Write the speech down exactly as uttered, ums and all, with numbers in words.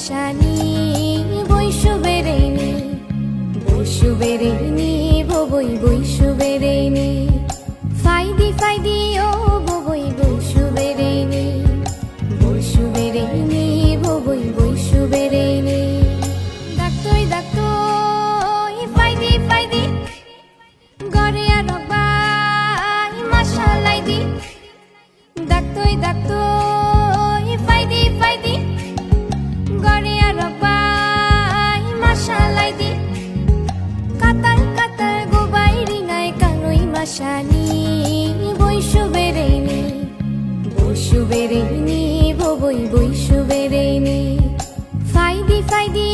Sani boi subereini, boi subereini, boboi boi subereini. Faidi faidi o boboi boi subereini, boi subereini, boboi boi subereini. Daktoi daktoi faidi faidi, goria rok bai masalaidi. Daktoi daktoi faidi faidi, goria rok bai masalaidi. Katal katal gubai ringai kanui masani, boi subereini, boi subereini, boboi boi subereini. Faidi faidi